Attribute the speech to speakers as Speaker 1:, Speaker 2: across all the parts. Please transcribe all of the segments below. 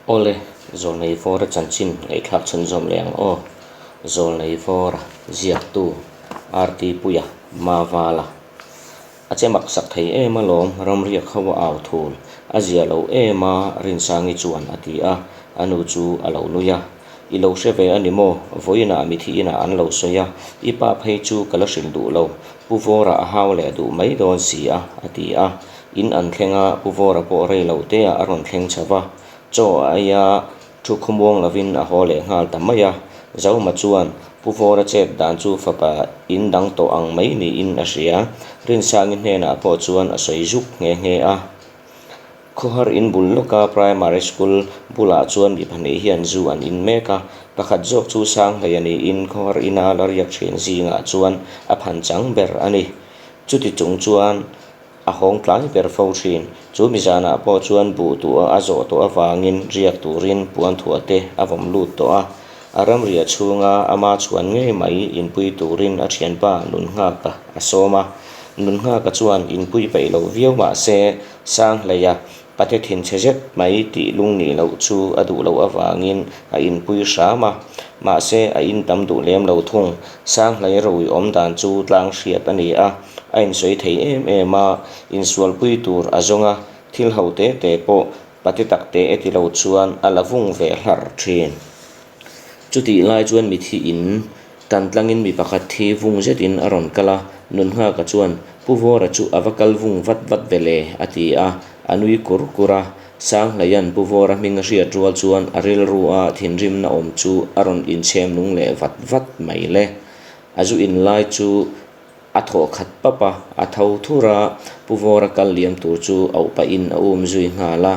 Speaker 1: Awle, Zawlnei Vawra chanchin ngaihthlak chhunzawm leh ang aw. Zawlnei Vawra ziaktu RT Puia Mavala a che mak sak thei em alawm ramriak ho a au thul a zia lo em a Rinsangi chuan a ti a, a nu chu a lo nui a. I lo hre ve a ni maw? Vawiinah mithi inah an lo sawi a, i pa phei chu ka la hrilh duh lo, Pu Vawra a hau leh duh mai dawn si a, a ti a. In an thleng a, Pu Vawra pawh rei lo teah a rawn thleng chho va, chaw a ei a, thu khawmuang lovin a haw leh nghal ta mai a. Zoma chuan Pu Vawra chet dan chu fapa in dang tawh ang mai niin a hria. Rinsangi hnenah pawh chuan a sawi zuk nghe nghe a. Khawhar in bul lawka Primary School bulah chuan mi pahnih hian zu an in mek a, pakhat zawk chu Sanghleia niin Khawhar ina la riak thin zingah chuan a phan chang ber a ni. Chuti chung chuan a hawng tlai ber fo thin. Chu mi zanah pawh chuan buh tuah a zawh tawh avangin riak turin puan thuah te a vawm lut tawh a. A ramriah chhunga ama chhuan ngei mai inpui turin a thianpa Nunghaka a sawm a. Nunghaka chuan inpui peih lo viau mah se Sanghleia pate thinchhe zet mai tih lung nih loh chu a duh loh avangin a inpui hram a, mahse a in tam duh lem lo thung. Sanghlei rui awm dan chu tlang hriat a ni a, a insawi thei em em a, insualpui tur a zawng a, thil ho te te pawh pate tak te e ti lo chuan a la vung ve hlar thin. Chutih lai chuan mithi in Tan tlangin mi pakhat thi vung zetin a rawn kal a, Nunghaka chuan, Pu Vawra chu a va kal vung vat vat ve le, a ti a, a nui kur kur a. Sanghleia'n Pu Vawra hming a hriat rual chuan a rilru a thinrimna awm chu a rawn inchhem nung leh vat vat mai le. A zu in lai chu a thawh khat pap a, a tho thur a, Pu Vawra kal liam tur chu auh pahin a um zui nghal a.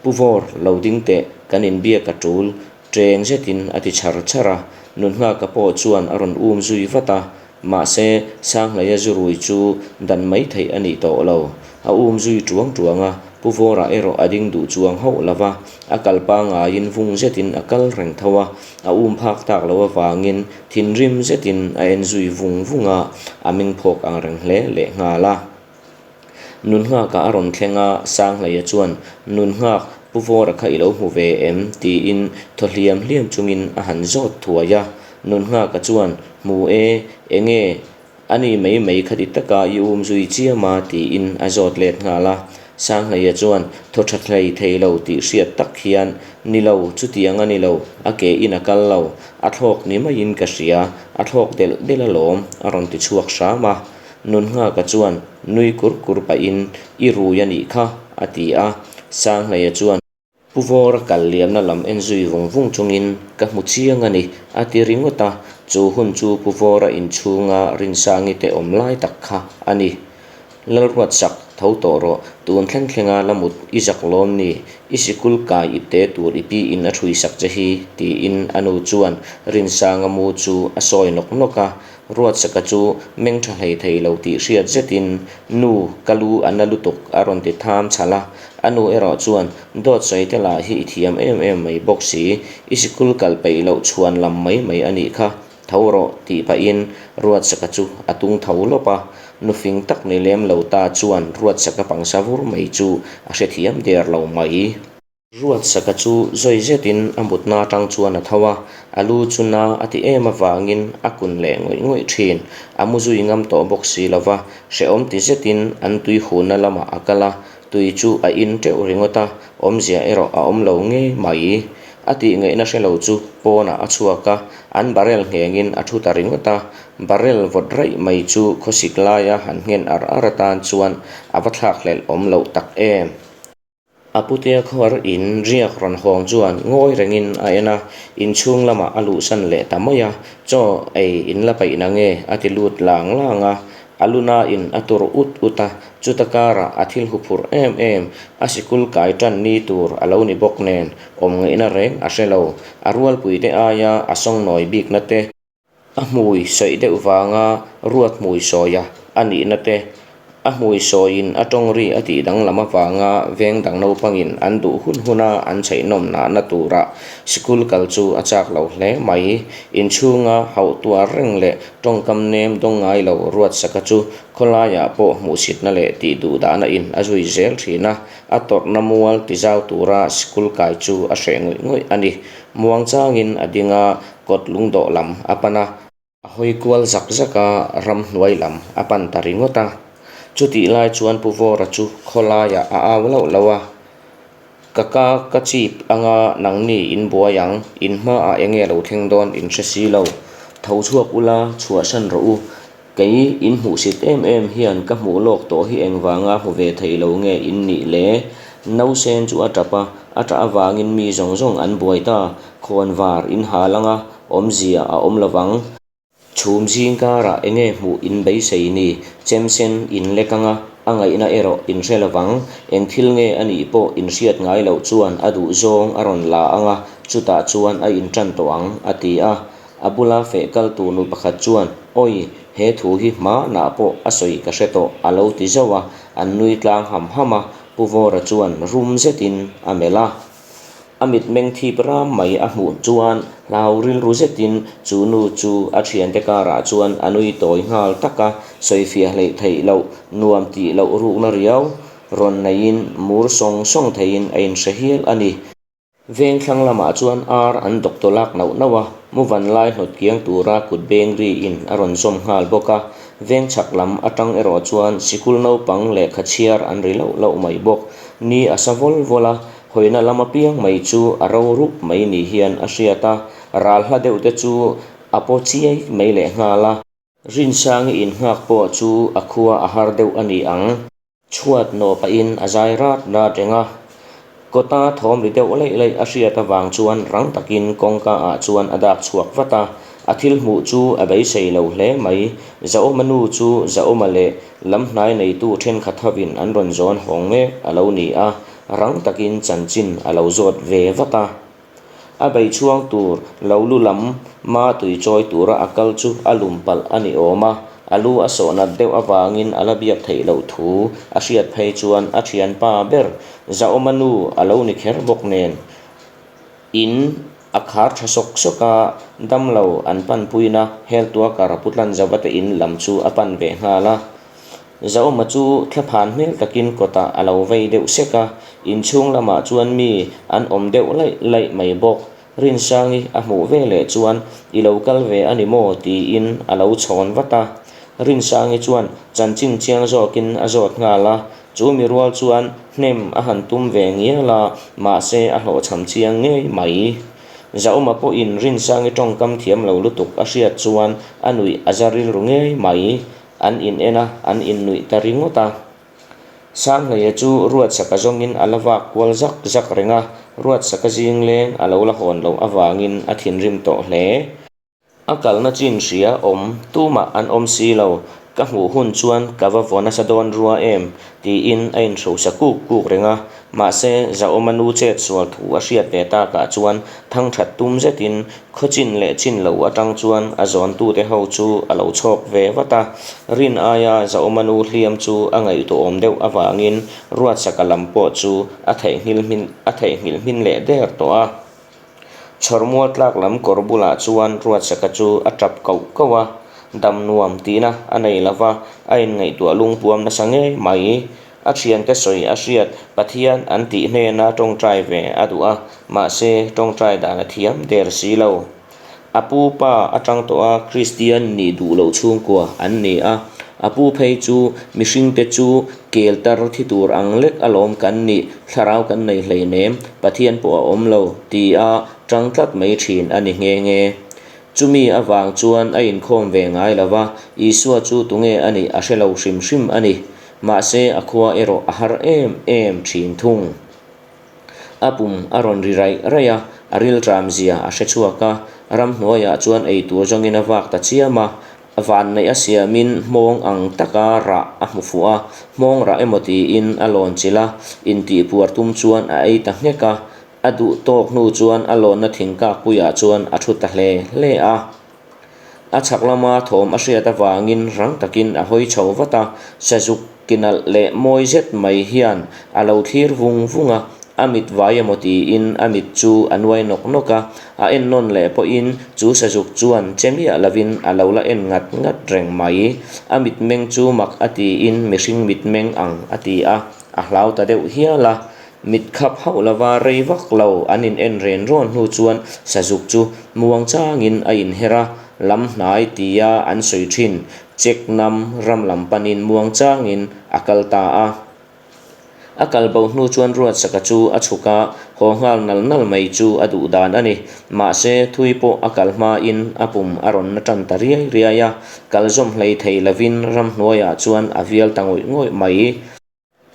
Speaker 1: Pu Vawr, lo ding teh, kan inbiak a tul, Ṭeng zetin a ti chhar chhar a, Nunghaka pawh chuan a rawn um zui vat a, mahse Sanghleia zurui chu dan mai theih a nih tawh lo. A um zui ṭuang ṭuang a, Pu Vawra erawh a ding duh chuang hauh lo va, a kal pangaiin vung zetin a kal reng tho a, a um phak tak loh avangin thinrim zetin a en zui vung vung a, a meng phawk ang reng hle lehnghal a. Nunghaka a rawn thleng a, Sanghleia chuan, Nunghak, Pu Vawra kha i lo hmu ve em? tiin thaw hliam hliam chungin a han zawt thuai a. Nunghaka chuan, Hmu e, enge a ni mai mai khati taka i um zui chiam a? tiin a zawt let nghal a. Sanghleia chuan thaw tha hlei thei lo tih hriat tak hian, Ni lo, chutiang a ni lo, a ke in a kal lo, a thlawk ni maiin ka hria, a thlawk delh delh alawm, a rawn ti chhuak hram a. Nunghaka chuan nui kur kur pahin, I rui a nih kha, a ti a. Sanghleia chuan Pu Vawra kal liamna lam en zui vung vung chungin, Ka hmu chiang a ni, a ti ringawt a. Chu hun chu Pu Vawra inchhunga Rinsangi te awm lai tak kha a ni. Lalruatsak, tho tawh rawh, tun thleng thlenga la mut i zak lawm ni, i sikul kai ip te tur i piin a ṭhuisak che hi, tiin a nu chuan Rinsanga mu chu a sawi nawk nawk a. Ruatsaka chu meng tha hlei thei lo tih hriat zetin, Nu, ka lu a na lutuk a rawn ti tham chhalh a. A nu erawh chuan, Dawt sawi te lah hi i thiam em em mai bawk si, i sikul kal peih loh chhuan lam mai mai a nih kha, tho rawh tih pahin Ruatsaka chu a tung tho lawp a. Nu fing tak ni lem lo ta chuan Ruatsaka pangsa vur mai chu a hrethiam der lo mai. Ruatsaka chu zawi zetin a mutna atang chuan a tho a, a lu chu na a ti em avangin a kun leh ngawih ngawih thin. A mu zui ngam tawh bawk si lo va, hrehawm ti zetin an tui hunna lamah a kal a, tui chu a in teuh ringawt a, awmzia erawh a awm lo ngei mai. A tih ngaihna hre lo chu pawnah a chhuak a, an barrel nghengin a thu ta ringawt a, barrel vawt raih mai chu khawsik laia han nghen ar ar atan chuan a va thlakhlelh awm loh tak em. A putea khuar in riak rawn hawng chuan ngawi rengin a en a, inchhung lamah a luhsan leh ta mai a, chaw ei in la peih na nge a ti lut lang lang a, a luna in a tur ut ut a, chuta karah a thil huphurh em em, a sikul kai tan ni tur a lo ni bawk nen awm ngaihna reng a hre lo, a rualpui te aia a sawngnawi bikna te. A hmui sawi deuh vanga ruat hmui sawia a nihna te, A hmui sawiin a tawng ri a tih danglam avanga veng dang naupangin an duh hun huna an chheihnawm nahna tura sikul kal chu a chak lo hle mai. Inchhunga hauh tuar reng leh tawngkam nem dawng ngai lo Ruatsaka chu khawlaiah pawh hmuhsitna leh tih duh dahna in a zui zel thin a, a tawrhna mual ti zau tura sikul kai chu a hreh ngawih ngawih a ni. Muangchangin a ding a, kawt lungdawh lam a pan a. A hawi kual zak zak a, ramhnuai lam a pan ta ringawt a. Chutih lai chuan Pu Vawra chu khawlaiah a au lauh lauh a, Ka ka ka chip anga nangni in buai ang, in hmaah eng nge lo thleng dawn in hre si lo. Tho chhuak ula, chhuahsan rawh u. Kei in hmuhsit em em hian ka hmuh lawk tawh hi engvanga hmu ve thei lo nge in nih le? Nausen chu a tap a, a tah avangin mi zawng zawng an buai ta. Khawnvar in hal anga awmzia a awm lovang. Chhum zing karah enge hmuh in beisei ni? Chemsen in lek anga a ngaihna erawh in hre lovang. Eng thil nge a nih pawh in hriat ngai loh chuan a duh zawng a rawn la anga chutah chuan a intan tawh ang, a ti a. A bula feh kal tur nu pakhat chuan, Awi, he thu hi hmanah pawh a sawi ka hre tawh, a lo ti zauh a, an nui tlang ham ham a, Pu Vawra chuan rum zetin a melh a. A mitmeng thip ram mai a hmuh chuan hlau rilru zetin chu nu chu a thiante karah chuan a nui tawi nghal tak a, sawifiah hleih theih loh, nuam tih loh rukna riau rawn neiin mur sawng sawng theiin a inhre hial a ni. Veng thlang lamah chuan ar an dawk tawh lak nauh nauh a, mu van lai hnawt kiang tura kut beng riin a rawn zawm nghal bawk a. Veng chhak lam atang erawh chuan sikul naupang lehkha chhiar an ri lauh lauh mai bawk. Ni a sa vawl vawl a, hawina lam apiang mai chu a ro rup mai ni hian a hriat a, ral hla deuh te chu a paw chiai mai leh nghal a. Rinsangi innghak pawh chu a khua a har deuh a ni ang. Chhuat nawh pahin a zai rat rat reng a, kawta thawm ri deuh laih laih a hriat avang chuan rang takin kawngka ah chuan a dak chhuak vat a, a thil hmuh chu a beisei lo hle mai. Zaawma nu chu Zaawma leh lam hnai neitu thenkhat hovin an rawn zawn hawng mek a lo ni a, rang takin chanchin a lo zawt ve vat a. A bei chhuang tur lo lu lam ma tui chawi tura a kal chu a lum palh a ni awm a, a lu a sawh nat deuh avangin a la biak theih loh thu a hriat phei chuan a thianpa ber Zaawma nu a lo ni kher bawk nen in a khar tha sawk sawk a, damlo an panpuina Heltuakar Putlan Zavate in lam chu a pan ve nghal a. Zauma chu thlaphan hmel takin kawtah a lo vei deuh sek a, inchhung lamah chuan mi an awm deuh laih laih mai bawk. Rinsangi a hmuh ve leh chuan I lo kal ve a ni maw? tiin a lo chhawn vat a. Rinsangi chuan chanchin chiang zawkin a zawt nghal a, chu mi rual chuan hnem a han tum ve ngial a, mahse a hlawhchham chiang ngei mai. Zauma pawhin Rinsangi tawngkam thiam lo lutuk a hriat chuan a nuih a za rilru ngei mai. An in en a, an in nuih ta ringawt a. Sanghleia chu Ruatsaka zawngin a la vak kual zak zak reng a, Ruatsaka zing leng a lo la hawn loh avangin a thinrim tawh hle. A kalna chin hria awm tumah an awm si lo, ka hmuh hun chuan ka va vaw nasa dawn rua em? tiin a inhrosa kuk kuk reng a. Mahse, Zaawma nu chet sual thu a hriat ve takah chuan thangthat tum zetin Khaw chin leh chin lo atang chuan a zawntute ho chu a lo chhawk ve vat a, rin aia Zaawma nu hliam chu a ngaihtuahawm deuh avangin Ruatsaka lam pawh chu a theihnghilh hmin a theihnghilh hmin leh der tawh a. Chhawrmual tlak lam kawr bulah chuan Ruatsaka chu a tap koh koh a, dam nuam tihna a nei lova a inngaihtuah lungpuam nasa ngei mai. A thiante sawi a hriat Pathian an tih hnena tawngtai ve a duh a, mahse tawngtai dan a thiam der si lo. A pu pa atang tawh a Kristian nih duh loh chhungkua an ni a, a pu phei chu mihringte chu kel tar thi tur ang lek alawm kan nih, thlarau kan nei hleinem, Pathian pawh a awm lo, ti a tang tlat mai thin a ni nghe nghe. Chumi avang chuan a inkhawm ve ngai lo va, Isua chu tunge a nih a hre lo hrim hrim a ni. Mahse a khua erawh a har em em thin thung. A pum a rawn ri raih raih a, a rilṭam zia a hre chhuak a, ramhnuaiah chuan ei tur zawngin a vak ta chiam a, vanneih a siamin hmawng ang taka rah a hmu fuh a, hmawng rah emaw tiin a lawn chilh a, intihpuar tum chuan a ei ta nghek a, a duh tawk hnu chuan a lawnna thingkakpuiah chuan a thu ta hle hle a. A chhak lama thawm a hriat avangin rang takin a hawi chho vat a, sazuk ki nalh leh mawi zet mai hian a lo thlir vung vung a, a mit vai emaw tiin a mit chu a nuai nawk nawk a, a en nawn leh pawhin chu sazuk chuan che miah lovin a lo la en ngat ngat reng mai. A mitmeng chu mak a tiin mihring mitmeng ang a ti a, a hlau ta deuh hial a. Mit khap hauh lova rei vak lo an in en ren rawn hnu chuan sazuk chu muang changin a inher a, lam hnai tia an sawi thin Chek nam ram lam panin muang changin a kal ta a. A kal bo hnu chuan Ruatsaka chu a chhuk a, haw nghal nal nal mai chu a duh dan a ni. Mahse, thui pawh a kal hmain a pum a rawn na tan ta riai riai a, kal zawm hlei thei lovin ramhnuaiah chuan a vial ta ngawih ngawih mai.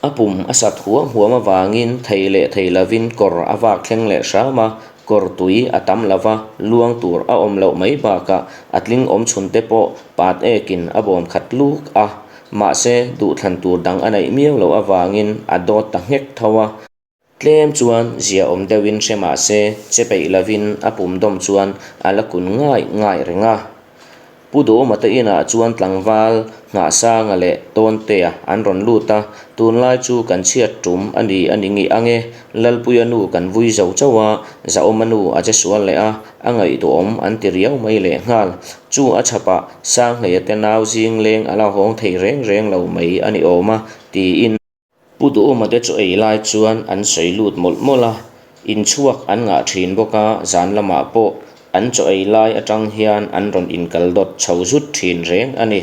Speaker 1: A pum a sat huam huam avangin thei leh thei lovin kawr a vak thleng leh hram a, kawr tui a tam lo va, luang tur a awm loh mai bakah a tling awm chhun te pawh pat ekin a bawm khat luk a, mahse duhthlan tur dang a neih miau loh avangin a dawt ta nghek tho a. Tlem chuan ziaawm deuhin hre mah se che peih lovin a pum dawm chuan a la kun ngai ngai reng a. Pu Duhawma te inah chuan tlangval Nghahsanga leh Tawntea an rawn lut a, tunlai chu kan chhiat tum a ni a ni ngi ang e, Lalpuia nu kan vui zo chauh a, Zahawma nu a che sual leh a, a ngaihtuahawm an ti riau mai leh nghal. Chu a chhapah Sanghleia te nau zing leng a la hawng thei reng reng lo mai a ni awm a, tiin. Pu Duhawma te chu ei lai chuan an sawi lut mawlh mawlh a, inchhuak an ngah thin bawk a, zan lamah pawh an chaw ei lai atang hian an rawn inkal dawt chho zut thin reng a ni.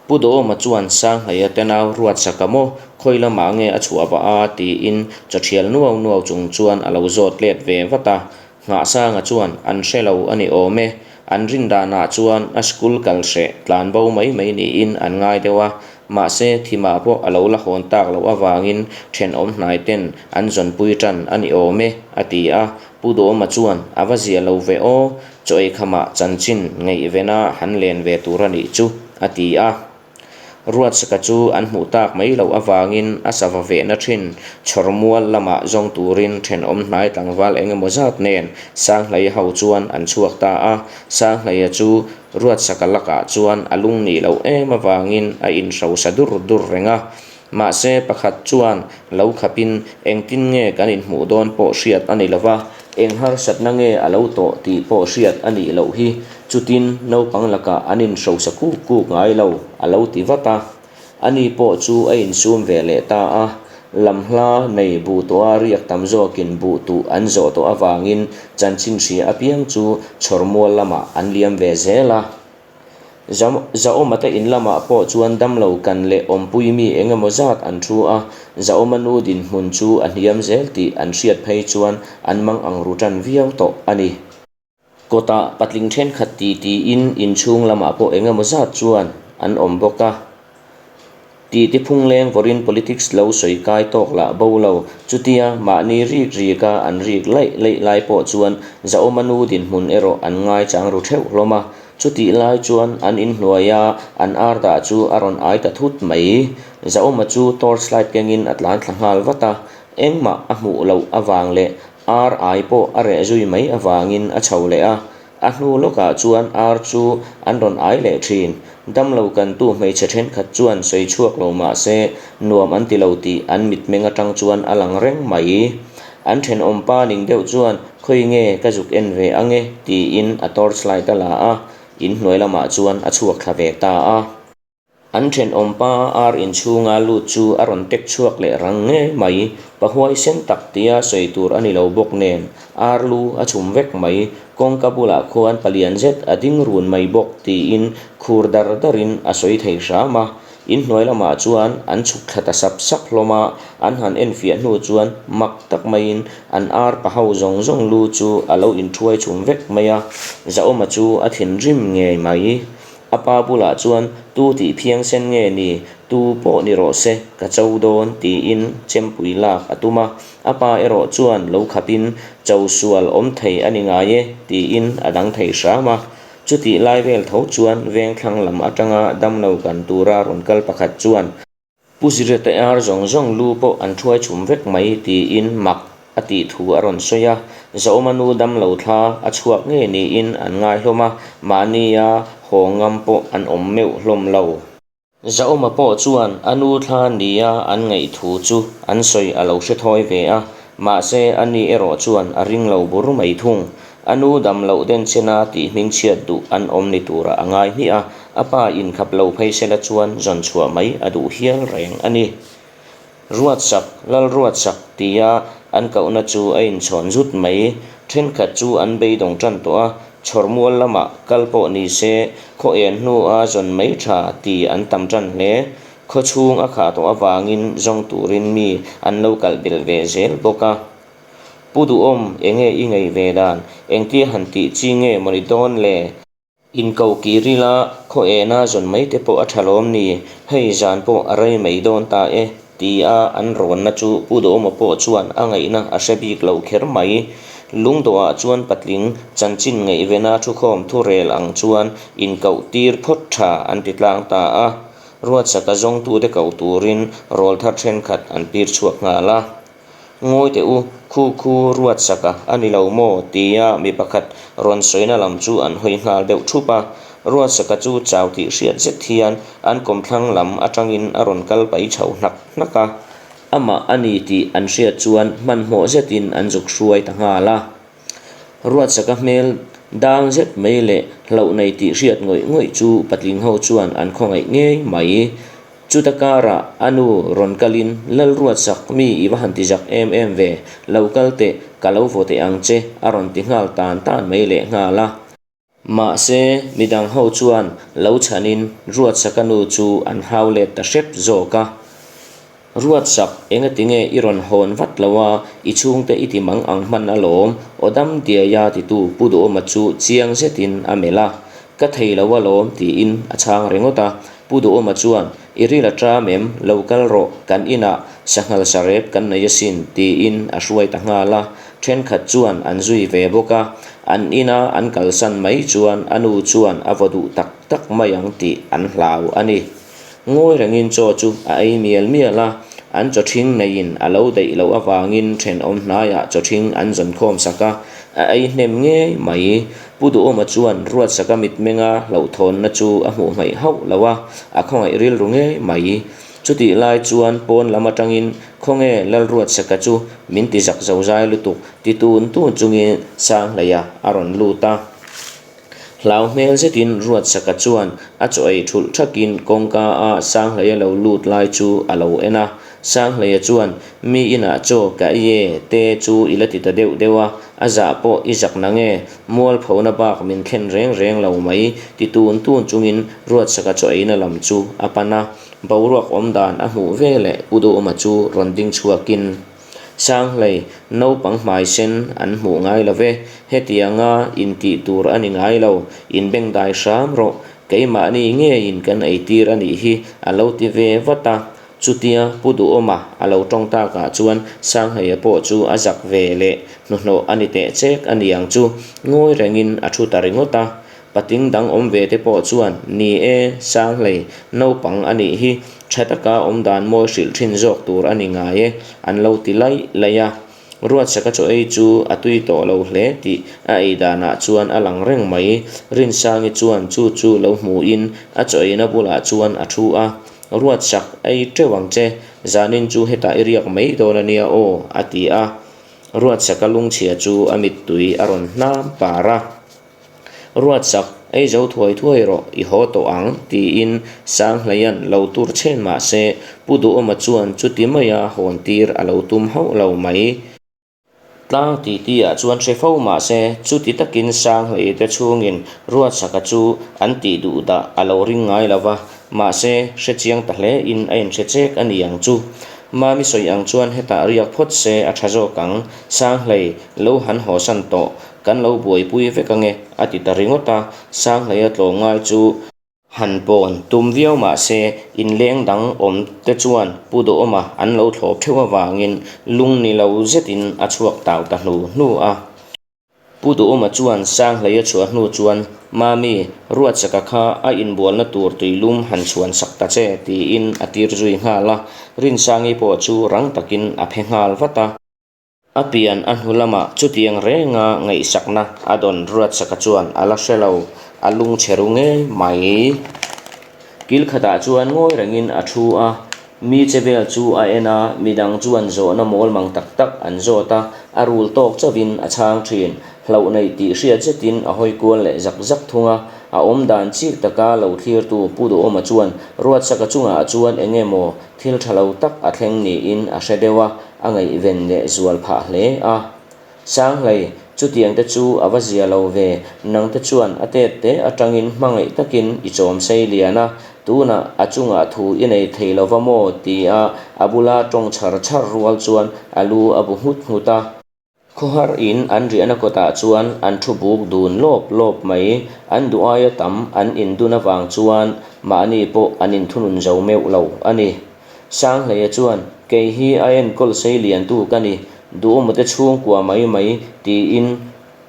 Speaker 1: Pu Duhawma chuan Sanghleia te nau Ruatsaka maw khawi lamah nge a chhuah vah a tiin chaw thial nuau nuau chung chuan a lo zawt let ve vat a, Nghahsanga chuan an hre lo a ni awm e. An rin danah chuan a school kal hreh tlan bo mai mai niin an ngai deuh a, mahse thimah pawh a lo la hawn tak loh avangin thenawm hnai ten an zawnpui tan a ni awm e, a ti a. Pu Dawma chuan a va zia lo ve aw, chaw eikhamah chanchin ngaihvena han len ve tur a nih chu, a ti a. Ruatsaka chu an hmuh tak mai loh avangin a sava vehna thin chhawrmual lamah zawng turin thenawm hnai tlangval eng emaw zat nen Sanghleia ho chuan an chhuak ta a. Sanghleia chu Ruatsaka lakah chuan a lung nih loh em avangin a inhrosa dur dur reng a. Mahse, pakhat chuan lo khapin engtin nge kan inhmuh dawn pawh hriat a ni lo va, eng harsatna nge a lo tawh tih pawh hriat a nih loh hi, chutin naupang lakah an inhrosa kuk kuk ngai lo, a lo ti vat a. Ani pawh chu a insum ve leh ta a, lamhla nei buh tawha riak tam zawkin buh tuh an zawh tawh avangin chanchin hria apiang chu chhawrmual lamah an liam ve zel a. Zaawma te in lamah pawh chuan damlo kan leh awmpui mi eng emaw zat an thu a, Zaawma nu dinhmun chu a hniam zel tih an hriat phei chuan an mang ang ru tan viau tawh a ni. Kawtah patling thenkhat ti tiin inchhung lamah pawh eng emaw zat chuan an awm bawk a. Titi phungleng vawrin politics lo sawi kai tawk lah bo lo. Chutia mahni rik rika an rik laih laih lai pawh chuan Zaawma nu dinhmun erawh an ngaichang ru theuh hlawm a. Chutih lai chuan an inhnuaia an ar dah chu a rawn ai ta thut mai. Zaawma chu torch light kengin a tlan thla nghal vat a, engmah a hmuh loh avang leh ar ai pawh a reh zui mai avangin a chho leh a. A hnu lawkah chuan ar chu an rawn ai leh thin. Damlo kantu hmeichhe thenkhat chuan sawi chhuak lo mah se nuam an ti lo tih an mitmeng atang chuan a lang reng mai. An thenawmpa ning deuh chuan khawi nge ka zuk en ve ange tiin a torch light a la a, inhnuai lamah chuan a chhuak thla ve ta a. An thenawmpa ar inchhunga lut chu a rawn tek chhuak leh rang ngei mai. Pa huaisen tak tia sawi tur a ni lo bawk nen, ar lu a chhum vek mai. Kawngka bulah khuan palian zet a ding run mai bawk tiin khur dar darin a sawi thei hram a. Inhnuai lamah chuan an chhuk thla ta sap sap hlawm a, an han enfiah hnu chuan mak tak maiin an ar pa ho zawng zawng lu chu a lo inthuai chhum vek mai a. Zaawma chu a thinrim ngei mai. A pa bulah chuan, Tu tih phiangsen nge ni? Tu pawh ni rawh se, ka cho dawn, tiin chempui lak a tum a. A pa erawh chuan lo khapin, Cho sual awm thei a ni ngai e, tiin a dang thei hram a. Chutih lai vel tho chuan vengthlang lam atanga damlo kan tura rawn kal pakhat chuan, Pu Zirete ar zawng zawng lu pawh an thuai chhum vek mai tiin mak a tih thu a rawn sawi a, Zaawma nu damlo thla a chhuak ngei niin an ngai hlawm a, mahnia haw ngam pawh an awm meuh hlawm lo. Zaawma pawh chuan a nu thla nia an ngaih thu chu an sawi a lo hre thawi ve a, mahse a ni erawh chuan a ring lo bur mai thung. A nu dam loh den chena tih hmingchhiat duh an awm ni turah a ngai hmiah a, a pa inkhap lo phei sela chuan zawn chhuah mai a duh hial reng a ni. Ruatsak, Lalruatsak tia an kohna chu a inchhawn zut mai. Thenkhat chu an beidawng tan tawh a, chhawrmual lamah kal pawh ni se, khaw en hnua zawn mai tha ti an tam tan hle. Khaw chhung a khah tawh avangin zawng turin mi an lo kalh belh ve zel bawk a. Pu Duhawm, enge i ngei ve dan? Engtia han tih chi nge mawni dawn le? Inko kir ila, khaw ena zawn mai te pawh a tha lawm ni, hei zan pawh a rei mai dawn ta e, tia an rawnna chu Pu Duhawma pawh chuan a ngaihna a hre bik lo kher mai. Lungdawhah chuan patling chanchin ngaihvena thukhawm thurel ang chuan inkoh tir phawt tha an ti tlang ta a, Ruatsaka zawngtute ko turin rawlthar thenkhat an tir chhuak nghal a. Ngawi teh u, khu khu ruatsak a, a ni lo maw? tia mi pakhat rawn sawina lam chu an hawi nghal deuh thup a. Ruatsaka chu chau tih hriat zet hian an kawmthlang lam atangin a rawn kal pai chho hnak hnak a. Amah a ni tih an hriat chuan hmanhmawh zetin an zuk hruai ta nghal a. Ruatsaka hmel dang zet mai leh hlauh nei tih hriat ngawih ngawih chu patling ho chuan an khawngaih ngei mai. Chuta karah a nu rawn kalin, Lalruatsak, mi i va han ti zak em em ve, lo kal teh, ka lo vaw teh ang che, a rawn ti nghal tan tan mai leh nghal a. Mahse, midang ho chuan lo chhanin Ruatsaka nu chu an hau let ta hrep zawk a. Ruatsak, engatinge i rawn hawn vat lo a, i chhungte i ti mang ang hman alawm, aw dam diaia titu Pu Duhawma chu chiang zetin a melh a. Ka thei lo alawm tiin a chhang ringawt a. Pu Duhawma chuan, I ril a ṭam em? Lo kal rawh, kan inah sanghal sarep kan nei asin, tiin a hruai ta nghal a. Ṭhenkhat chuan an zui ve bawk a. An ina an kalsan mai chuan a nu chuan a vaw duh tak tak mai ang tih an hlau a ni. Ngawi rengin chaw chu a ei mial mial a, an chaw ṭhing neiin a lo daih loh avangin ṭhenawm hnaiah chaw ṭhing an zawn khawm sak a, a ei hnem ngei mai. Pu Duhawma chuan Ruatsaka mitmenga hlauhthawnna chu a hmuh hmaih hauh lo a, a khawngaih rilru ngei mai. Chutih lai chuan pawn lam atangin Khawnge Lalruatsaka chu min ti zak zo zai lutuk ti tun tun chungin Sanghleia a rawn lut a. Hlau hmel zetin Ruatsaka chuan a chaw ei thulh thakin kawngka a Sanghleia lo lut lai chu a lo en a. Sanghleia chuan, Mi inah chaw ka ei e, te chu i la ti ta deuh deuh a, a zah pawh i zak nange, mualphona bak min thlen reng reng lo mai, ti tun tun chungin Ruatsaka chaw eina lam chu a pan a. Boruak awm dan a hmuh veleh Pu Duhawma chu rawn ding chhuakin, Sanghlei, naupang hmai sen an hmuh ngai lo ve, hetianga intih tur a ni ngai lo, inbengdai hram rawh, keimahni ngeiin kan eitir a nih hi, a lo ti ve vat a. Chutia Pu Duhawma a lo tawng takah chuan Sanghleia pawh chu a zak ve leh hnuhnawh a ni teh chek a ni ang chu, ngawi rengin a thu ta ringawt a. Pating dang awm ve te pawh chuan, Ni e, Sanghlei, naupang a nih hi, tha taka awm dan mawi hrilh thin zawk tur a ni ngai e, an lo ti laih laih a. Ruatsaka chaw ei chu a tui tawh lo hle tih a ei danah chuan a lang reng mai. Rinsangi chuan chu chu lo hmuhin a chaw eina bulah chuan a thu a, Ruatsak, ei teuh ang che, zanin chu hetah i riak mai dawn a nia aw, a ti a. Ruatsaka lungchhia chu a mittui a rawn hnam par a. Ruatsak, ei zo thuai thuai rawh, i haw tawh ang, tiin Sanghleia'n lo tur chhen mah se, Pu Duhawma chuan chuti maia hawn tir a lo tum hauh lo mai. Tlang titi ah chuan hre fo mah se, chuti takin Sanghlei te chhungin Ruatsaka chu an tih duh dah a lo ring ngai lo va, mahse, hre chiang ta hle in a inhre chek a ni ang chu. Mami sawi ang chuan hetah riak phawt se a tha zawk ang, Sanghlei lo han hawsan tawh Kan lo buaipui vek ange, a ti ta ringawt a, Sanghleia tlawmngai chu han pawn tum viau mah se inleng dang awm te chuan Pu Duhawma an lo thlawp theuh avangin lung ni lo zetin a chhuak tau ta hnu hnu a. Pu Duhawma chuan Sanghleia chhuah hnu chuan, Mami, Ruatsaka kha a inbualna tur tuilum han chhuan sak ta che, tiin a tir zui nghal a, Rinsangi pawh chu rang takin a phe nghal vat a. A pian a hnu lamah chutiang renga ngaihsakna a dawn Ruatsaka chuan a la hre lo, a lungchhe ru ngei mai. Kil khatah chuan ngawi rengin a thu a, mi che vel chu a en a, midang chuan zawhna mawl mang tak tak an zawt a, a rul tawk chauhin a chhang thin. Hlauh neih tih hriat zetin a hawi kual leh zak zak thung a, a awm dan chik taka lo thlirtu Pu Duhawma chuan Ruatsaka chungah chuan eng emaw thil tha lo tak a thleng niin a hre deuh a, a ngaihven leh zual phah hle a. Sanghlei, chutiang te chu a va zia lo ve, nang te chuan a tet te atangin hmangaih takin i chawm sei lian a, tunah a chungah thu i nei thei lo va maw? tia a bula tawng chhar chhar rual chuan a lu a bu nghut nghut a. Khawhar in an riahna kawtah chuan an thu buk dun lawp lawp mai, an duh aia tam an indun avang chuan mahni pawh an inthunun zo meuh lo a ni. Sanghleia chuan, Kei hi a enkawl sei liantu ka ni, duhawmate chhungkua mai mai, tiin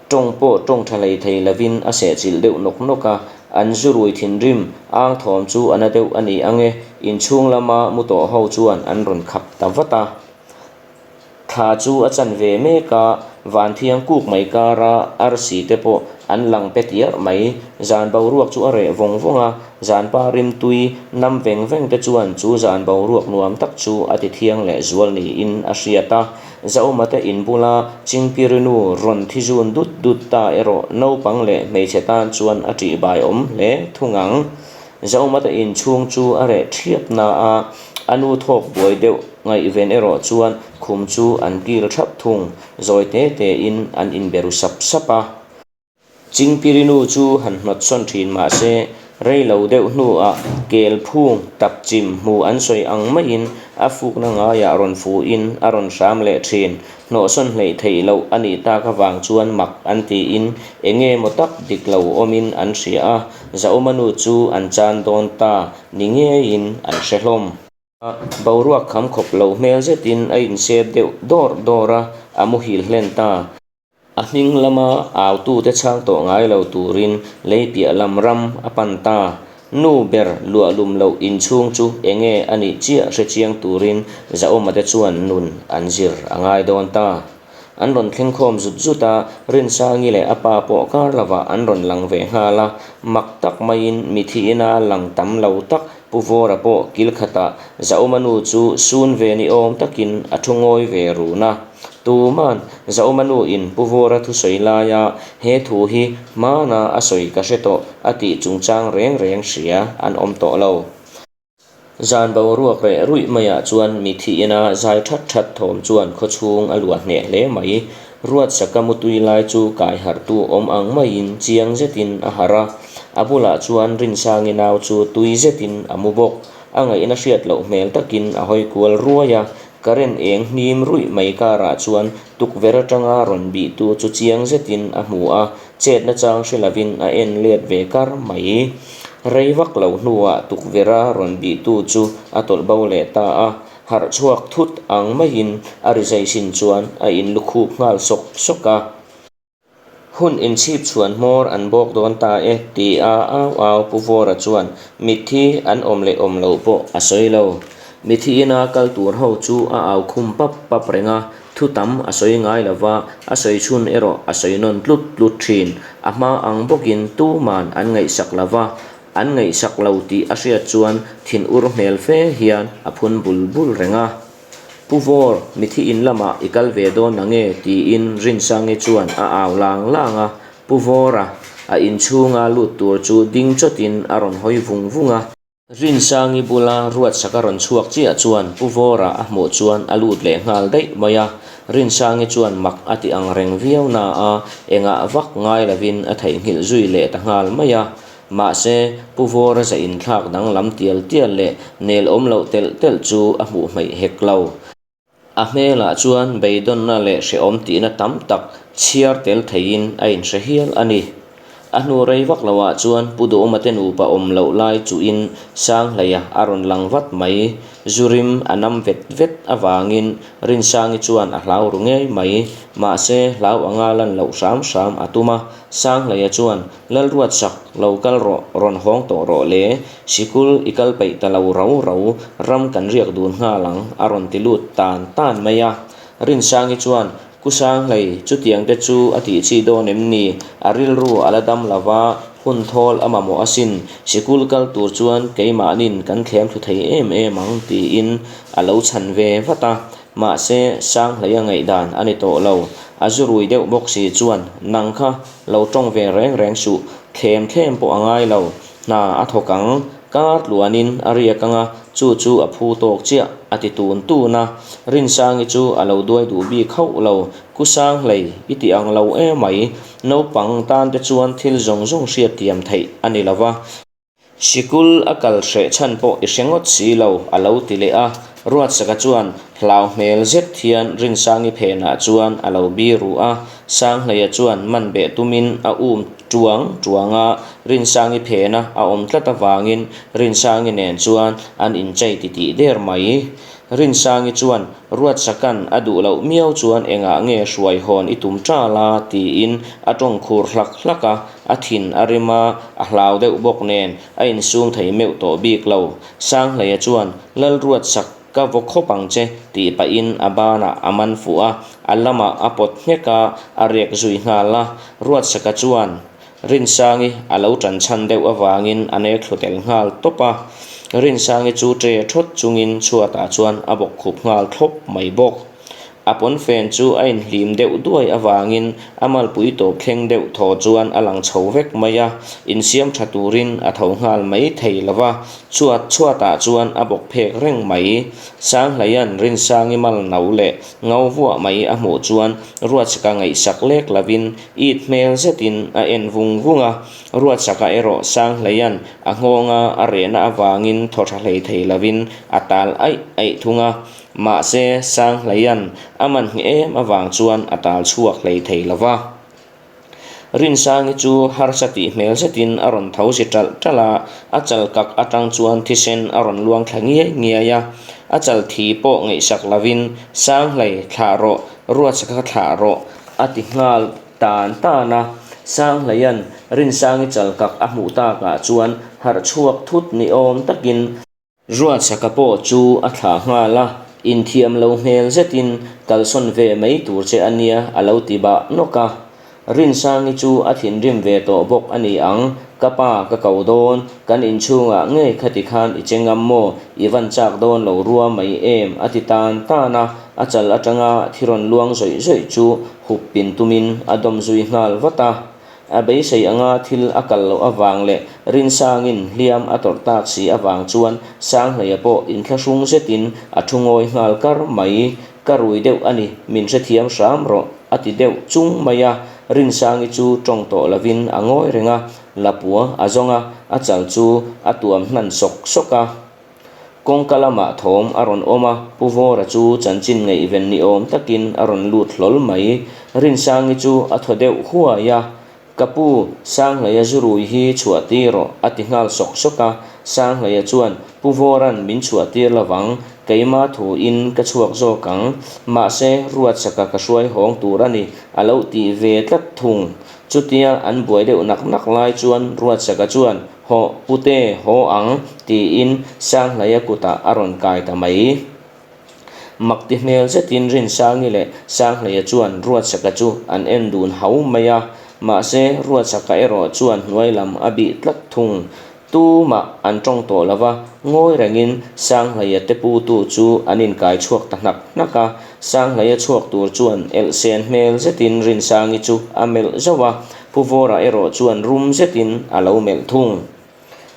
Speaker 1: tawng pawh tawng tha hlei thei lovin a sehchilh deuh nawk nawk a. An zu rui thinrim ang thawm chu a na deuh a ni ang e, inchhung lama mu tawh ho chuan an rawn khap ta vat a. Thla chu a chan ve mek a, vanthiang kuk mai kara arsi te pawh an lang pe tiarh mai. Zan boruak chu a reh vawng vawng a, zanpa rimtui nam veng veng te chuan chu zan boruak nuam tak chu a ti thiang leh zual niin a hriat a. Zauma te in bula Chingpirinu rawn thi zun dut dut ta erawh naupang leh hmeichhe tan chuan a ṭihbai awm hle thung ang. Zauma te inchhung chu a reh ṭhiap na a, a nu thawk buai deuh ngaihven erawh chuan khum chu an kil thap thung, zawi te tein an inbe ru sap sap a. Chingpirinu chu han hnawt sawn thin mah se, rei lo deuh hnuah kel phung tap chim hmu an sawi ang maiin a fukna ngaiah rawn fuhin a rawn hram leh thin. Hnawhsawn hleih theih loh a nih tak avang chuan mak an tiin eng nge maw tak dik lo awmin an hria a, Zauma nu chu an chan dawn ta ni ngeiin an hre hlawm. Boruak kham khawp lo hmel zetin a insep deuh dawr dawr a, a muhil hlen ta. A hming lama autute chhang tawh ngai lo turin lei piah lam ram a pan ta. Nu ber luahlum loh inchhung chu enge a nih chiah hre chiang turin Zaawma te chuan nun an zir a ngai dawn ta. An rawn thleng khawm zut zut a, Rinsangi leh a pa pawh kar lovah an rawn lang ve nghal a, mak tak maiin mithi ina lang tam lo tak Pu Vawra pawh kil khatah Zaawma nu chu sun ve ni awm takin a thu ngawi ve run a. Tuman Zaawma nu in Pu Vawra thusawi laia he thu hi hmana a sawi ka hre tawh a tih chungchang reng reng hria an awm tawh lo. Zan boruak reh ruih maiah chuan mithi ina zai that that thawm chuan khawchhung a luah hneh hle mai. Ruatsaka mutui lai chu kai harhtu awm ang maiin chiang zetin a harh a, a bulah chuan Rinsangi nau chu tui zetin a mu bawk. A ngaihna hriat loh hmel takin a hawi kual ruai a, current eng hnim ruih mai karah chuan tukverh atanga rawn bihtu chu chiang zetin a hmu a, Chetna chang hre lovin a en let ve kar mai. Rei vak lo hnuah tukverha rawn bihtu chu a tawlh bo leh ta a, harh chhuak thut ang maiin a rizai sin chuan a inlukhup nghal sawk sawk a. Hun inchhip chhuan hmawr an bawk dawn ta e ti a au au Pu Vawra chuan mitthi an awm leh awm loh pawh a sawi lo. Mitthi ina kal tur ho chu a au khum pap pap reng a, Thu tam a sawi ngai lo va, a sawi chhun erawh a sawi nawn tlut tlut thin. A hma ang bawkin tuman an ngaihsak lo va, an ngaihsak lo tih a hriat chuan thin ur hmel fe hian a phun bul bul reng a. Pu Vawr, mithi in lamah i kal ve dawn nange? tiin Rinsangi chuan a au lang lang a. Pu Vawra, a inchhunga lut tur chu ding chawtin a rawn hawi vung vung a. Rinsangi bula Ruatsaka rawn chhuak chiah chuan Pu Vawra a hmuh chuan a lut leh nghal daih mai a, Rinsangi chuan mak a ti ang reng viau na a, engah vak ngai lovin a theihnghilh zui leh ta nghal mai a. Mahse, Pu Vawra za inthlak danglam tial tial leh nel awm loh telh telh chu a hmuh hmeih hek lo. A hmelah chuan beidawnna leh hrehawm tihna tam tak chhiar tel theiin a inhre hial a ni. A hnu rei vak loah chuan Pu Duhawma te nupa awm loh lai chuhin Sanghleia a rawn lang vat mai. Zu rim a nam vet vet avangin Rinsangi chuan a hlau ru ngei mai. Mahse, hlau anga lan loh hram hram a tum a. Sanghleia chuan Lalruatsak, lo kal rawh, rawn hawng tawh rawh le, sikul i kal peih ta lo rau rau, ram kan riak dun nghal ang, a rawn ti lut tan tan mai a. Rinsangi chuan, Ku Sanghlei, chutiang te chu a tih chi dawn em ni? A rilru a la dam lo va, Hun thawl a mamawh asin, sikul kal tur chuan keimahnin kan thlem thlu thei em em ang tiin a lo chhan ve vat a. Mahse, Sanghleia ngaihdan a ni tawh lo. A zu rui deuh bawk si chuan, Nang kha lo tawng ve reng reng suh, thlem thlem pawh a ngai lo. Hna a thawk ang, kar tluanin a riak ang a, chu chu a phu tawk chiah, a ti tun tun a. Rinsangi chu a lo duai duh bik hauh lo, Ku Sanghlei, i ti ang lo emai, naupang tan te chuan thil zawng zawng hriatthiam theih a ni lo va. Sikul a kal hreh chhan pawh i hre ngawt si lo, a lo ti leh a. Ruatsaka chuan hlau hmel zet hian Rinsangi phenah chuan a lo bi ru a. Sanghleia chuan man beh tumin a um tuang tuang a, Rinsangi phena a awm tlat avangin Rinsangi nen chuan an inchei titih der mai. Rinsangi chuan Ruatsaka'n a duh loh miau chuan engah nge hruai hawn i tum ṭal a? tiin a ṭawng khur hlak hlak a, a thin a rim a, a hlau deuh bawk nen a insum thei meuh tawh bik lo. Sanghleia chuan Lalruatsak ka vaw khawp ang che tih pahin a banah a man fuh a, a lamah a pawt nghek a, a rek zui nghal a. Ruatsaka chuan Rinsangi a lo ṭan chhan deuh avangin a nek thlu tel nghal tawp a. Rinsangi chu ṭe ṭhawt chungin chhuatah chuan a bawk khup nghal thlawp mai bawk. A pawnfen chu a inhlim deuh duai avangin a malpui tawp thleng deuh thaw chuan a lang chho vek mai a, insiam tha turin a tho nghal mai thei lo va, chhuat chhuatah chuan a bawk phek reng mai. Sanghlaia'n Rinsangi mal no leh ngau vuah mai a hmuh chuan Ruatsaka ngaihsak lek lovin it hmel zetin a en vung vung a, Ruatsaka erawh Sanghlaia'n a nghawnga a rehna avangin thaw tha hlei thei lovin a tal aih aih thung a. Mahse, Sanghleia'n a man ngheh em avang chuan a tal chhuak hlei thei lo va. Rinsangi chu harsa tih hmel zetin a rawn tho zi ṭalh ṭalh a, a chal kak aṭang chuan thisen a rawn luang thla ngiai ngiai a. A chal thi pawh ngaihsak lovin, Sanghlei, thlah rawh, Ruatsaka thlah rawh, a ti nghal tan tan a. Sanghleia'n Rinsangi chal kak a hmuh takah chuan harh chhuak thut ni awm takin, Ruatsaka pawh chu a thlah nghal a, inthiam lo hmel zetin kalsawn ve mai tur che a nia a lo ti bah nawk a. Rinsangi chu a thinrim ve tawh bawk a ni ang, ka pa ka ko dawn, kan inchhungah ngei khati khan i che ngam maw, i van chak dawn lo rua mai em a ti tan tan a, a chal atanga thi rawn luang zawih zawih chu hup pin tumin a dawm zui nghal vat a. A beisei anga thil a kal loh avang leh Rinsangin hliam a tawrh tak si avang chuan Sanghleia pawh inthlahrung zetin a thu ngawi nghal kar mai. Ka rui deuh a ni, min hrethiam hram rawh, a ti deuh chung mai a. Rinsangi chu tawng tawh lovin a ngawi reng a, lapua a zawng a, a chal chu a tuam hnan sawk sawk a. Kawngka lamah thawm a rawn awm a, Pu Vawra chu chanchin ngaihven ni awm takin a rawn lut hlawl mai. Rinsangi chu a thaw deuh huai a, Ka pu, Sanghleia zu rui hi chhuah tir rawh, a ti nghal sawk sawk a. Sanghleia chuan, Pu Vawra'n min chhuah tir lovang, keima thuin ka chhuak zawk ang. Mahse, Ruatsaka ka hruai hawng tur a ni, a lo ti ve tlat thung. Chutia an buai deuh nak nak lai chuan Ruatsaka chuan, Hawh, pute, haw ang, tiin Sanghlaia kutah a rawn kai ta mai. Mak ti hmel zetin Rinsangi leh Sanghlaia chuan Ruatsaka chu an en dun hau mai a, mahse Ruatsaka erawh chuan hnuai lam a bih tlat thung. Tumah an tawng tawh lo va, ngawi rengin Sanghlaia te putu chu an inkai chhuak ta hnak hnak a. Sanghlaia chhuak tur chuan elhsen hmel zetin Rinsangi chu a melh zauh a, Pu Vawra erawh chuan rum zetin a lo melh thung.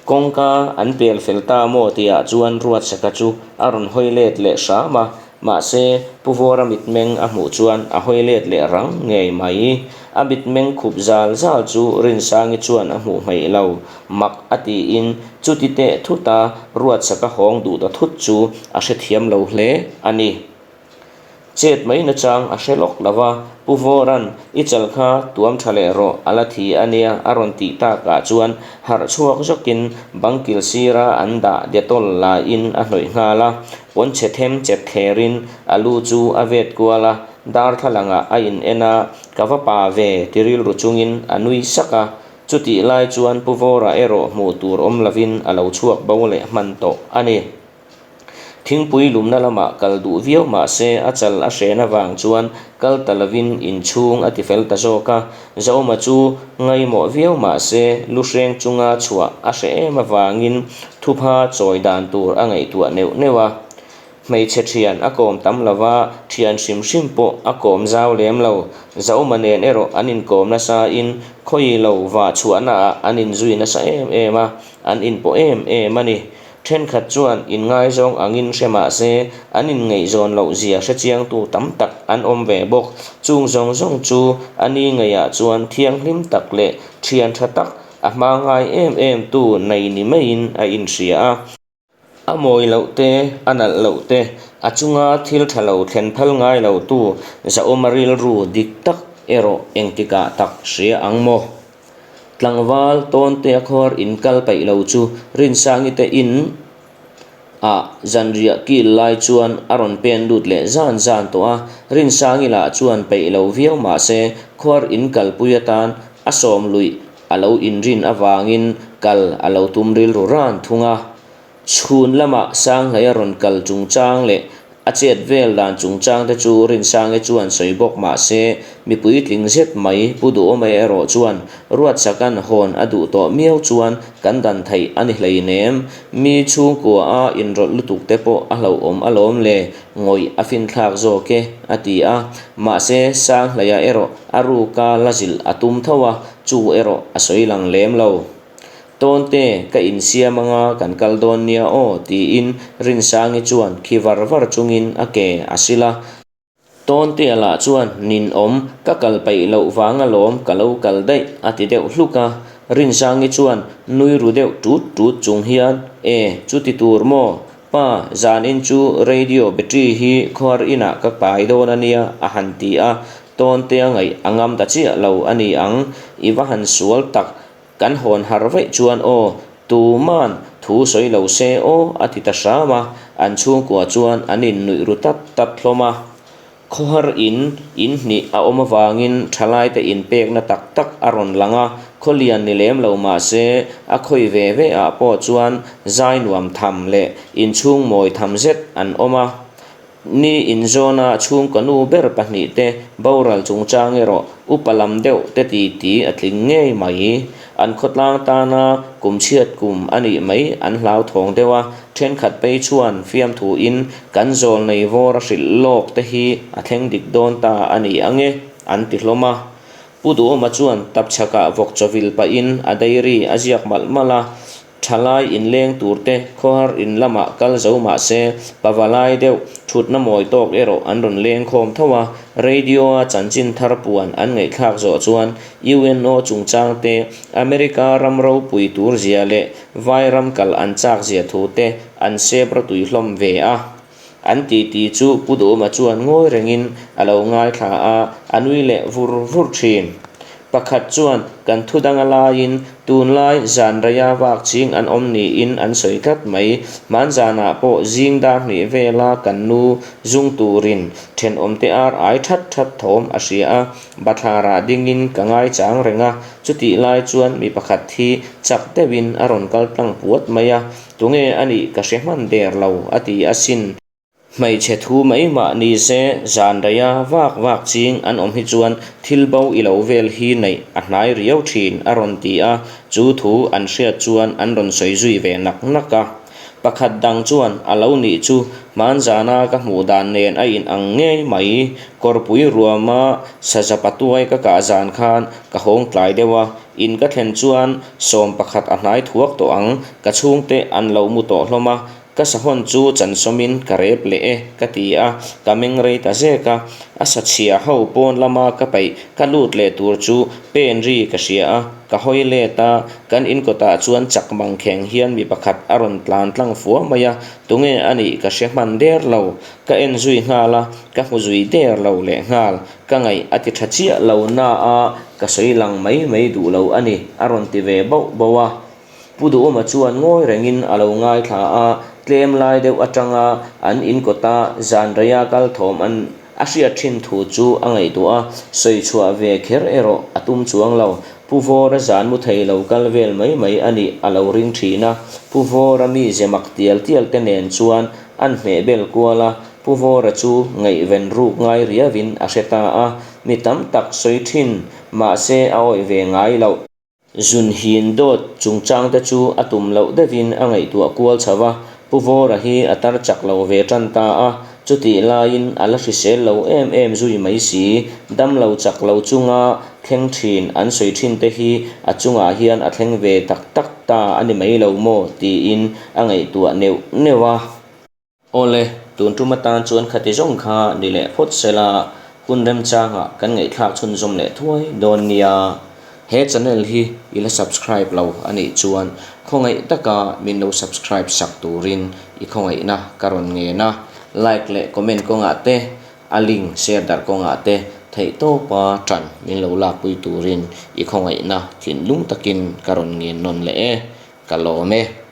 Speaker 1: Kawngka an pel fel ta maw tihah chuan Ruatsaka chu a rawn hawi let leh hram a, mahse Pu Vawra mitmeng a hmuh chuan a hawi let leh rang ngei mai. A mitmeng khup zal zal chu Rinsangi chuan a hmuh hmeih lo, mak a tiin chuti teh thuta Ruatsaka hawng duh ta thut chu a hrethiam lo hle a ni. Chet mai nachang a hre lawk lo va, Pu Vawra'n, I chal kha tuam tha leh rawh, a la thi a nia, a rawn tih takah chuan harh chhuak zawkin bangkil sira an dah Dettol laiin a hnawih nghal a, pawnchhe them chep thlerin a lu chu a vet kual a, darthlalangah a in en a, Ka va pa ve, ti rilru chungin a nui sak a, chutih lai chuan Pu Vawra erawh hmuh tur awm lovin a lo chhuak bo leh hman tawh a ni. Thingpui lumna lamah kal duh viau mah se a chal a hren avang chuan kal ta lovin inchhung a tifel ta zawk a. Zauma chu ngaimawh viau mah se lu hreng chunga chhuah a hreh em avangin thupha chawi dan tur a ngaihtuah neuh neuh a. Hmeichhe thian a kawm tam lo va, thian hrim hrim pawh a kawm zau lem lo. Zauma nen erawh an inkawm nasa in khawi lo vah chhuahnaah an inzui nasa em em a, an inpawh em em a ni. Thenkhat chuan inngaizawng angin hre mah se, an inngaihzawn loh zia hrechiangtu tam tak an awm ve bawk. Chung zawng zawng chu a ni ngaihah chuan thianghlim tak leh thian tha tak a hma ngai em em tu nei ni maiin a inhria a. A mawi loh te, a nalh loh te, a chunga thil tha lo thlen phal ngai lo tu zahawma rilru dik tak erawh engtikah tak hria ang maw? Tlangval tawntea khuar inkal peih lo chu Rinsangi te in ah zanriah kil lai chuan a rawn pen lut leh zan zan tawh a, Rinsangi lah chuan peih lo viau mah se khuar inkalpui atan a sawm luih a lo inrin avangin kal a lo tum rilru ran thung a. Chhun lamah Sanghlei a rawn kal chungchang leh a chet vel dan chungchang te chu Rinsangi chuan sawi bawk mah se, mi puitling zet mai Pu Duhawma erawh chuan Ruatsaka'n hawn a duh tawh miau chuan kan dan theih a ni hleinem. Mi chhungkua a inrawlh lutuk te pawh a hlauhawm alawm le, ngawih a finthlak zawk e, a ti a. Mahse, Sanghleia erawh a ruka la zilh a tum tho a, chu erawh a sawi lang lem lo. Tawnte, ka insiam anga kan kal dawn nia aw, tiin Rinsangi chuan khi var var chungin a ke a sil a. Tawntea lah chuan, Ninawm, ka kal peih loh vang alawm ka lo kal daih, a ti deuh hluk a. Rinsangi chuan nui ru deuh tut tut chung hian, E, chuti tur maw? Pa, zanin chu radio battery hi khuar inah ka pai dawn a nia, a han ti a. Tawntea ngaih a ngam ta chiah lo a ni ang, i va han sual tak, Kan hawn har vaih chuan aw, tuman thu sawi lo se aw a ti ta hram a, an chhungkua chuan an innuih ru tat tat hlawm a. Khawhar in in hnih a awm avangin thalaite inpekna tak tak a rawn lang a, khawlian ni lem lo mah se a khawi ve ve ah pawh chuan zai nuam tham leh inchhung mawi tham zet an awm a. Ni inzawna chhungkaw nu ber pahnihte boral chungchang erawh upa lam deuh te titi a tling ngei mai. An khawtlang tana kum chhiat kum a nih mai an hlauthawng deuh a, thenkhat phei chuan fiamthuin kan zawl nei vawr a hrilh lawk te hi a thleng dik dawn ta a ni ang e, an ti hlawm a. Pu Duhawma chuan tapchhakah vawk chawvil pahin a diary a ziak malh malh a, Thalai inleng turte khawhar in lamah kal zo mah se, pavalai deuh thutna mawi tawk erawh an rawn leng khawm tho a, radio-a chanchin thar puan an ngaihthlak zawh chuan UNO chungchang te, America ram ropui tur zia leh vai ram kal an chak zia thu te an sep rawtui hlawm ve a. An titi chu Pu Duhawma chuan ngawi rengin a lo ngaithla a, a nui leh vur vur thin. Pakhat chuan kan thu danga laiin tunlai zan reia vak ching an awm niin an sawi tlat mai. Hman zanah pawh zing dar hnih vela kan nu zung turin thenawmte ar ai that that thawm a hria a, bathlarah dingin ka ngaichang reng a, chutih lai chuan mi pakhat hi chak deuhin a rawn kal tlang puat mai a, Tunge a nih ka hre hman der lo a ti asin. Hmeichhe thu mai mah ni se zan reia vak vak ching an awm hi chuan thil bo i lo vel hi neih a hnai riau thin a rawn ti a, chu thu an hriat chuan an rawn sawi zui ve nak nak a. Pakhat dang chuan a lo nih chu hmanzana ka hmuh dan nen a in ang ngei mai, kawrpui ruama saza patuai ka kah zan khan ka hawng tlai deuh a, In ka thlen chuan 11 a hnai thuak tawh ang, ka chhungte an lo mu tawh hlawm a, ka sahawn chu chansawmin ka rep leh e ka ti a, ka meng rei ta zek a, a sa chhia ho pawn lama ka peih ka lut leh tur chu pen ri ka hria a, ka hawi let a, kan in kawtah chuan chak mang kheng hian mi pakhat a rawn tlan tlang fua mai a, tunge a nih ka hre hman der lo, ka en zui nghal a, ka hmu zui der lo leh nghal. Ka ngaih a ti tha chiah lo na a, ka sawi lang mai mai duh lo a ni, a rawn ti ve bauh bauh a. Pu Duhawma chuan ngawi rengin a lo ngaithla a, tlem lai deuh atanga an inkawta zan reia kal thawm an a hriat thin thu chu a ngaihtuah a, sawi chhuah ve kher erawh a tum chuang lo. Pu Vawra zan mu thei lo kal vel mai mai a nih a lo ring thin a, Pu Vawra mi ze mak tial tial te nen chuan a. A'n hmeh bel kual a, Pu Vawra chu ngaihven ruk ngai riauin a hre ta a, mi tam tak sawi thin mahse a awih ve ngai loh. Zun hin dawt chungchangte chu a tum loh deuhin a ngaihtuah kual chho a, Pu Vawra hi a tar chak lo ve tan ta a, chutih laiin a la hrisel lo em em zui mai si, dam lo chak lo chunga thleng thin an sawi thin te hi a chungah hian a thleng ve tak tak ta a ni mai lo maw tiin a ngaihtuah neuh neuh a. Awle, tun tum atan chuan khati zawng kha ni leh phawt sela, hun remchangah kan ngaihthlak chhunzawm leh thuai dawn nia. He channel hi i la subscribe lo a nih chuan khawngaih taka min lo subscribe sak turin i khawngaihna ka rawn ngen a, like leh comment kawngah te, a link share darh kawngah te theihtawpa tan min lo lakpui turin i khawngaihna thinlung takin ka rawn ngen nawn leh e, ka lawm e.